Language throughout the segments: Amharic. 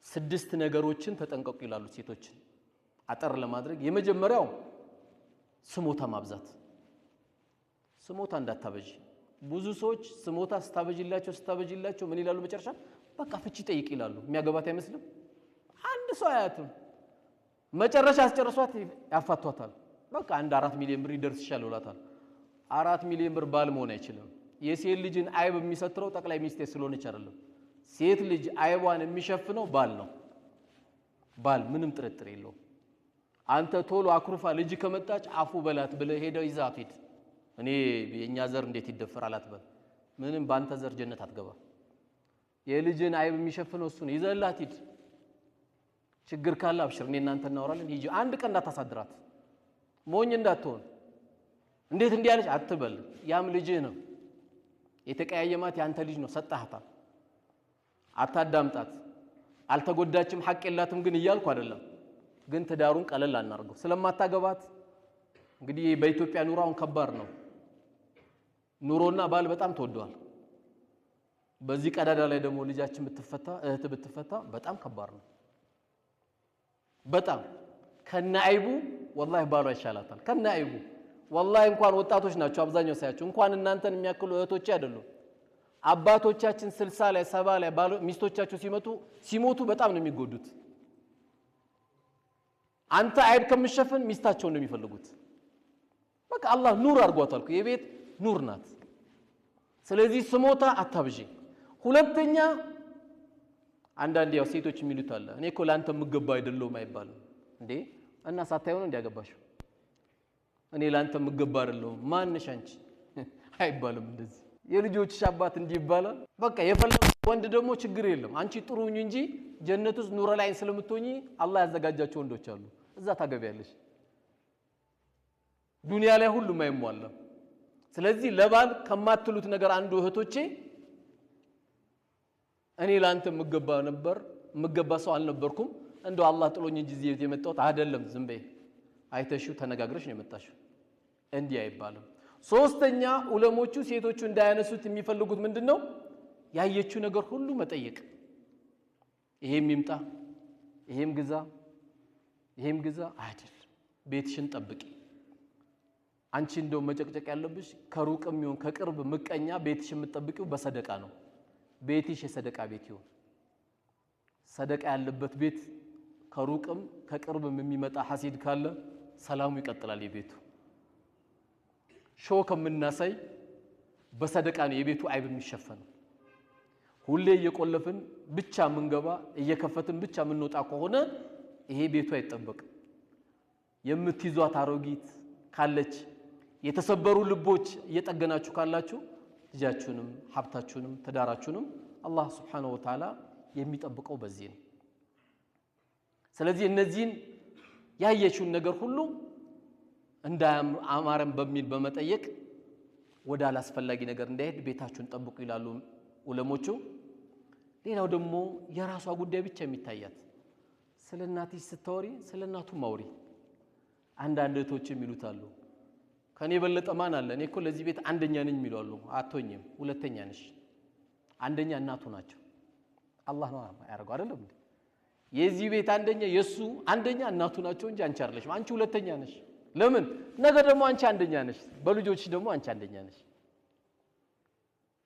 ስድስት ነገሮችን ተጠንቀቁ ይላሉ ሴቶችን አጠር ለማድረግ። የመጀመሪያው ስሞታ ማብዛት። ስሞታ እንዳታበዢ። ብዙ ሰዎች ስሞታ ስታበዢላቸው ምን ይላሉ መጨረሻ? በቃ ፍቺ ጠይቅ ይላሉ። የሚያገባት አይመስልም። አንድ ሰው አያትም። መጨረሻ አስጨርሷት ያፋቷታል። በቃ አንድ 4 ሚሊዮን ብር ይደርስሻል ይላታል። 4 ሚሊዮን ብር ባል መሆን አይችልም። የሴት ልጅን አይብ የሚሰትረው ጠቅላይ ሚኒስቴር ስለሆነች አይደለም። ሴት ልጅ አይቧን የሚሸፍነው ባል ነው። ባል ምንም ጥርጥር የለውም። አንተ ቶሎ አኩርፋ ልጅ ከመጣች አፉ በላት ብለህ ሄደው ይዛት ሂድ። እኔ የኛ ዘር እንዴት ይደፈራል አትበል። ምንም በአንተ ዘር ጀነት አትገባ። የልጅን አይብ የሚሸፍነው እሱ ነው። ይዘላት ሂድ። ችግር ካለ አብሽር፣ እኔ እናንተ እናወራለን። ሂጂ። አንድ ቀን እንዳታሳድራት፣ ሞኝ እንዳትሆን። እንዴት እንዲህ ያለች አትበል። ያም ልጅህ ነው። የተቀያየማት ያንተ ልጅ ነው። ሰጣህታ። አታዳምጣት። አልተጎዳችም፣ ሐቅ የላትም ግን እያልኩ አይደለም። ግን ትዳሩን ቀለል አናርገው። ስለማታገባት እንግዲህ በኢትዮጵያ ኑሮ አሁን ከባድ ነው። ኑሮና ባል በጣም ተወደዋል። በዚህ ቀዳዳ ላይ ደግሞ ልጃችን ብትፈታ እህት ብትፈታ በጣም ከባድ ነው። በጣም ከነ አይቡ ወላሂ ባሏ ይሻላታል። ከነ አይቡ ወላሂ እንኳን ወጣቶች ናቸው አብዛኛው ሳያቸው እንኳን እናንተን የሚያክሉ እህቶቼ አይደሉም። አባቶቻችን 60 ላይ 70 ላይ ሚስቶቻቸው ሲሞቱ በጣም ነው የሚጎዱት። አንተ አይብ ከምሸፍን ሚስታቸውን ነው የሚፈልጉት። በቃ አላህ ኑር አድርጓታል እኮ የቤት ኑር ናት። ስለዚህ ስሞታ አታብዢ። ሁለተኛ አንዳንድ ያው ሴቶች የሚሉት አለ፣ እኔ እኮ ለአንተ የምገባ አይደለሁም አይባልም እንዴ። እና ሳታየው ነው እንዲያገባሽው እኔ ለአንተ የምገባ አይደለሁም ማንሽ አንቺ አይባልም። እንደዚህ የልጆችሽ አባት እንዲህ ይባላል። በቃ የፈለገ ወንድ ደግሞ ችግር የለም አንቺ ጥሩ ሁኚ እንጂ ጀነት ውስጥ ኑረ ላይን ስለምትሆኚ አላህ ያዘጋጃቸው ወንዶች አሉ፣ እዛ ታገቢያለሽ። ዱንያ ላይ ሁሉም አይሟላም። ስለዚህ ለባል ከማትሉት ነገር አንዱ እህቶቼ እኔ ላንተ የምገባ ነበር የምገባ ሰው አልነበርኩም፣ እንደው አላህ ጥሎኝ እንጂ እዚህ የመጣሁት አይደለም። ዝም በይ አይተሽው ተነጋግረሽ ነው የመጣሽው። እንዲህ አይባልም። ሶስተኛ ዑለሞቹ ሴቶቹ እንዳያነሱት የሚፈልጉት ምንድነው? ያየችው ነገር ሁሉ መጠየቅ። ይሄም ይምጣ፣ ይሄም ግዛ፣ ይሄም ግዛ አይደል። ቤትሽን ጠብቂ። አንቺ እንደው መጨቅጨቅ ያለብሽ ከሩቅም ይሁን ከቅርብ ምቀኛ ቤትሽ የምትጠብቂው በሰደቃ ነው። ቤትሽ የሰደቃ ቤት ይሁን። ሰደቃ ያለበት ቤት ከሩቅም ከቅርብም የሚመጣ ሐሲድ ካለ ሰላሙ ይቀጥላል። የቤቱ ሾ ከምናሳይ በሰደቃ ነው የቤቱ አይብ የሚሸፈነው። ሁሌ እየቆለፍን ብቻ ምንገባ እየከፈትን ብቻ ምንወጣ ከሆነ ይሄ ቤቱ አይጠበቅም። የምትይዟት አሮጊት ካለች የተሰበሩ ልቦች እየጠገናችሁ ካላችሁ ልጃችሁንም ሀብታችሁንም ትዳራችሁንም አላህ ሱብሓነሁ ወተዓላ የሚጠብቀው በዚህ ነው። ስለዚህ እነዚህን ያየችውን ነገር ሁሉ እንዳያማረን በሚል በመጠየቅ ወደ አላስፈላጊ ነገር እንዳይሄድ ቤታችሁን ጠብቁ ይላሉ ዑለሞቹ። ሌላው ደግሞ የራሷ ጉዳይ ብቻ የሚታያት ስለ እናትሽ ስታወሪ ስለ እናቱ ማውሪ። አንዳንድ እህቶች የሚሉት አሉ፣ ከኔ የበለጠ ማን አለ? እኔ እኮ ለዚህ ቤት አንደኛ ነኝ የሚሉ አሉ። አትሆኝም፣ ሁለተኛ ነሽ። አንደኛ እናቱ ናቸው። አላህ ነው ያደርገው አይደለም እንዴ? የዚህ ቤት አንደኛ የሱ አንደኛ እናቱ ናቸው እንጂ አንቺ አይደለሽም። አንቺ ሁለተኛ ነሽ። ለምን? ነገ ደግሞ አንቺ አንደኛ ነሽ፣ በልጆችሽ ደግሞ አንቺ አንደኛ ነሽ።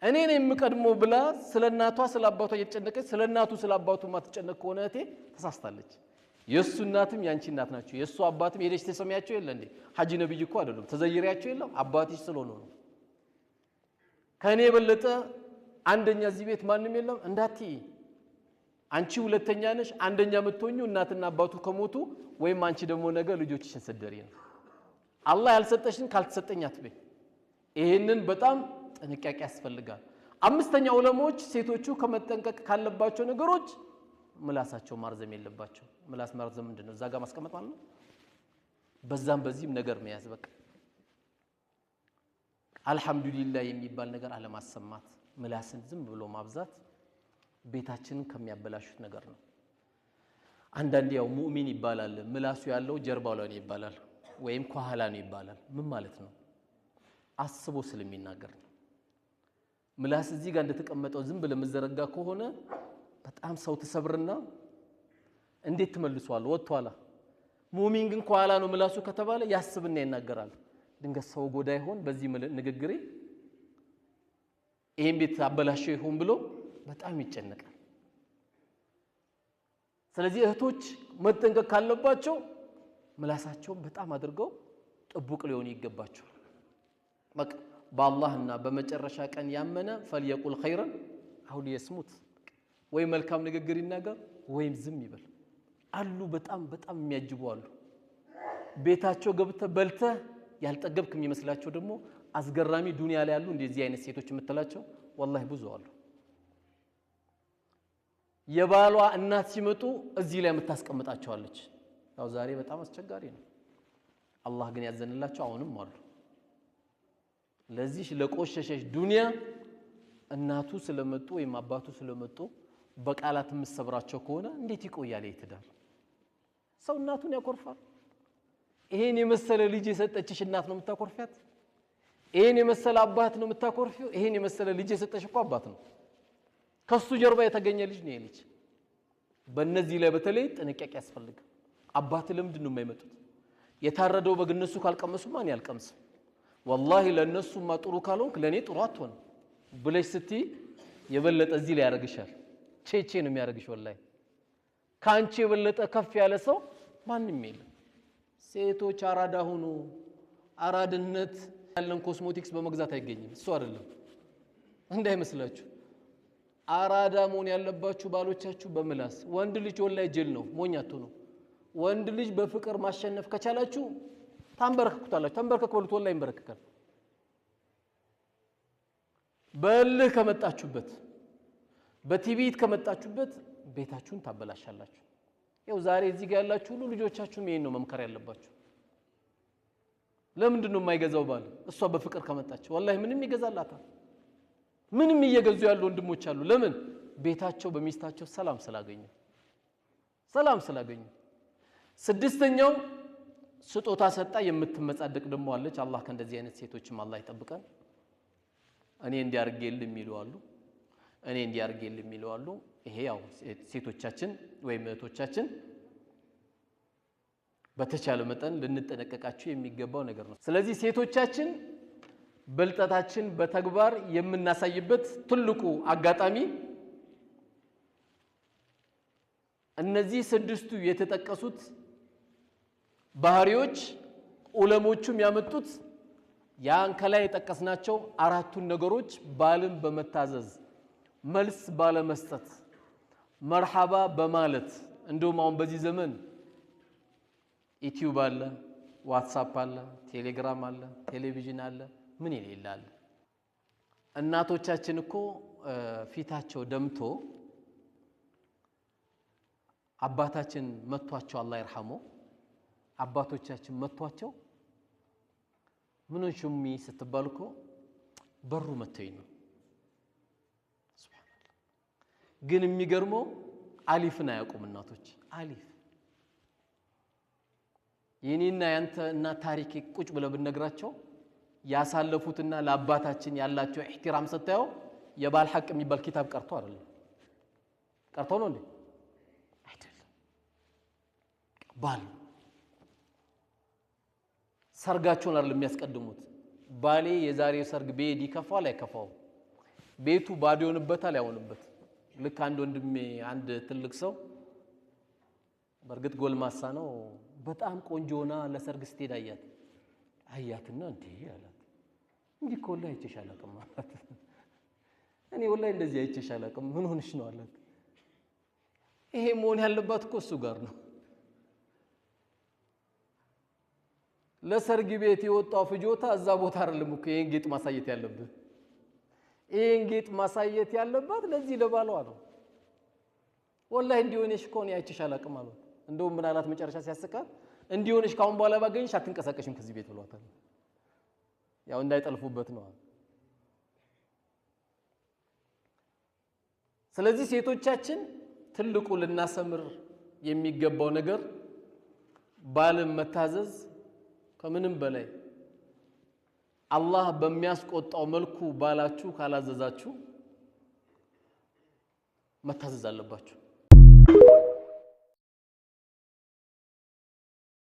እኔ ነኝ የምቀድመው ብላ ስለ እናቷ ስለ አባቷ እየተጨነቀች ስለ እናቱ ስለ አባቱ ማትጨነቅ ከሆነ እህቴ ተሳስታለች። የሱ እናትም ያንቺ እናት ናቸው። የሱ አባትም ሄደሽ ተሰሚያቸው የለ እንዴ? ሐጂ ነብይ እኮ አይደሉም። ተዘይሪያቸው የለም አባትሽ ስለሆኑ ነው። ከኔ የበለጠ አንደኛ እዚህ ቤት ማንም የለም እንዳትዪ። አንቺ ሁለተኛ ነሽ። አንደኛ የምትሆኚው እናትና አባቱ ከሞቱ ወይም አንቺ ደግሞ ነገ ልጆችሽን ስትደሪ ነው። አላህ ያልሰጠሽን ካልተሰጠኝ አትበይ። ይሄንን በጣም ጥንቃቄ ያስፈልጋል። አምስተኛ ዑለሞች ሴቶቹ ከመጠንቀቅ ካለባቸው ነገሮች ምላሳቸው ማርዘም የለባቸው። ምላስ ማርዘም ምንድነው? እዛ ጋር ማስቀመጥ ማለት ነው። በዛም በዚህም ነገር መያዝ በቃ አልሐምዱሊላህ የሚባል ነገር አለማሰማት፣ ምላስን ዝም ብሎ ማብዛት ቤታችንን ከሚያበላሹት ነገር ነው። አንዳንዴ ያው ሙእሚን ይባላል ምላሱ ያለው ጀርባው ላይ ነው ይባላል፣ ወይም ከኋላ ነው ይባላል። ምን ማለት ነው? አስቦ ስለሚናገር ነው። ምላስ እዚህ ጋር እንደተቀመጠው ዝም ብለህ የምትዘረጋ ከሆነ በጣም ሰው ትሰብርና እንዴት ትመልሷል? ወጥቷላ። ሙእሚን ግን ከኋላ ነው ምላሱ ከተባለ ያስብና ይናገራል። ድንገት ሰው ጎዳ ይሆን በዚህ ንግግሬ ይሄን ቤት አበላሸው ይሆን ብሎ በጣም ይጨነቃል። ስለዚህ እህቶች መጠንቀቅ ካለባቸው ምላሳቸውን በጣም አድርገው ጥቡቅ ሊሆን ይገባቸዋል። በቃ በአላህና በመጨረሻ ቀን ያመነ ፈልየቁል ኸይረን አው ሊየስሙት፣ ወይ መልካም ንግግር ይናገር ወይም ዝም ይበል። አሉ በጣም በጣም የሚያጅቡ አሉ። ቤታቸው ገብተህ በልተህ ያልጠገብክ የሚመስላቸው ደግሞ አስገራሚ ዱንያ ላይ ያሉ እንደዚህ አይነት ሴቶች የምትላቸው ወላሂ ብዙ አሉ። የባሏ እናት ሲመጡ እዚህ ላይ የምታስቀምጣቸዋለች። ያው ዛሬ በጣም አስቸጋሪ ነው። አላህ ግን ያዘንላቸው አሁንም አሉ። ለዚህ ለቆሸሸች ዱንያ እናቱ ስለመጡ ወይም አባቱ ስለመጡ በቃላት የምትሰብራቸው ከሆነ እንዴት ይቆያል ይህ ትዳር? ሰው እናቱን ያኮርፋል። ይሄን የመሰለ ልጅ የሰጠችሽ እናት ነው የምታኮርፊያት? ይሄን የመሰለ አባት ነው የምታኮርፊው? ይሄን የመሰለ ልጅ የሰጠሽ እኮ አባት ነው። ከሱ ጀርባ የተገኘ ልጅ ነው ልጅ። በእነዚህ ላይ በተለይ ጥንቃቄ ያስፈልጋል። አባት ለምንድን ነው የማይመጡት? የታረደው በግ እነሱ ካልቀመሱ ማን ያልቀምስም? ወላሂ ለእነሱማ ጥሩ ካልሆንክ ለእኔ ጥሩ አትሆንም ብለሽ ስትይ የበለጠ እዚህ ላይ ያደርግሻል። ቼቼ ነው የሚያደርግሽ። ወላሂ ከአንቺ የበለጠ ከፍ ያለ ሰው ማንም የለም። ሴቶች አራዳ ሁኑ። አራድነት ያለን ኮስሞቲክስ በመግዛት አይገኝም። እሱ አይደለም እንዳይመስላችሁ። አራዳ መሆን ያለባችሁ ባሎቻችሁ በምላስ። ወንድ ልጅ ወላሂ ጅል ነው፣ ሞኝ አትሁኑ። ወንድ ልጅ በፍቅር ማሸነፍ ከቻላችሁ ታንበረክኩታላችሁ። ተንበርከክ በሉት፣ ወላሂ ይንበረከካል። በእልህ ከመጣችሁበት፣ በትዕቢት ከመጣችሁበት ቤታችሁን ታበላሻላችሁ። ያው ዛሬ እዚህ ጋር ያላችሁ ሁሉ ልጆቻችሁም ይሄን ነው መምከር ያለባችሁ። ለምንድን ነው የማይገዛው ባል? እሷ በፍቅር ከመጣች ወላሂ ምንም ይገዛላታል። ምንም እየገዙ ያሉ ወንድሞች አሉ። ለምን? ቤታቸው በሚስታቸው ሰላም ስላገኙ፣ ሰላም ስላገኙ። ስድስተኛው ስጦታ ሰጣ የምትመጻደቅ ደግሞ አለች። አላህ ከእንደዚህ አይነት ሴቶችም አላህ ይጠብቀን። እኔ እንዲያርጌል የሚሉ አሉ። እኔ እንዲያርጌል የሚሉ አሉ። ይሄ ያው ሴቶቻችን ወይም እህቶቻችን በተቻለ መጠን ልንጠነቀቃቸው የሚገባው ነገር ነው። ስለዚህ ሴቶቻችን ብልጠታችን በተግባር የምናሳይበት ትልቁ አጋጣሚ እነዚህ ስድስቱ የተጠቀሱት ባህሪዎች ዑለሞቹም ያመጡት ያን ከላይ የጠቀስናቸው አራቱን ነገሮች ባልን በመታዘዝ መልስ ባለመስጠት መርሐባ በማለት እንደውም አሁን በዚህ ዘመን ዩቲዩብ አለ፣ ዋትሳፕ አለ፣ ቴሌግራም አለ፣ ቴሌቪዥን አለ፣ ምን የሌለ አለ። እናቶቻችን እኮ ፊታቸው ደምቶ አባታችን መቷቸው አላህ ይርሐመው፣ አባቶቻችን መቷቸው ምን ሹሚ ስትባል እኮ በሩ መተኝ ነው። ሱብሃንአላህ። ግን የሚገርመው አሊፍን አያውቁም እናቶች። አሊፍ የኔና ያንተ እና ታሪክ ቁጭ ብለ ብነግራቸው ያሳለፉትና ለአባታችን ያላቸው ኢህቲራም ስታየው የባል ሐቅ የሚባል ኪታብ ቀርቶ አይደለም። ቀርቶ ነው እንዴ? አይደለም። ባል ሰርጋቸውን አይደለም የሚያስቀድሙት። ባሌ የዛሬው ሰርግ ብሄድ ይከፋዋል አይከፋውም? ቤቱ ባዶ ይሆንበታል አይሆንበት? ልክ አንድ ወንድሜ አንድ ትልቅ ሰው በእርግጥ ጎልማሳ ነው። በጣም ቆንጆ ሆና ለሰርግ ስትሄድ አያት። አያትና እንዴ አላት፣ እንዲህ እኮ ወላሂ አይቼሽ አላውቅም አላት። እኔ ወላሂ እንደዚህ አይቼሽ አላውቅም፣ ምን ሆነሽ ነው አላት። ይሄ መሆን ያለባት እኮ እሱ ጋር ነው። ለሰርግ ቤት የወጣው ፍጆታ እዛ ቦታ አይደለም እኮ ይሄን ጌጥ ማሳየት ያለብህ። ይሄን ጌጥ ማሳየት ያለባት ለዚህ ለባሏ ነው። ወላሂ እንዲህ ሆነሽ እኮ እኔ አይቼሽ አላውቅም አሏት። እንደውም ምን አላት መጨረሻ ሲያስቃት፣ እንዲህ ሆነሽ ካሁን በኋላ ባገኝሽ አትንቀሳቀሽም ከዚህ ቤት ብሏታል። ያው እንዳይጠልፉበት ነው። ስለዚህ ሴቶቻችን ትልቁ ልናሰምር የሚገባው ነገር ባልን መታዘዝ፣ ከምንም በላይ አላህ በሚያስቆጣው መልኩ ባላችሁ ካላዘዛችሁ መታዘዝ አለባችሁ።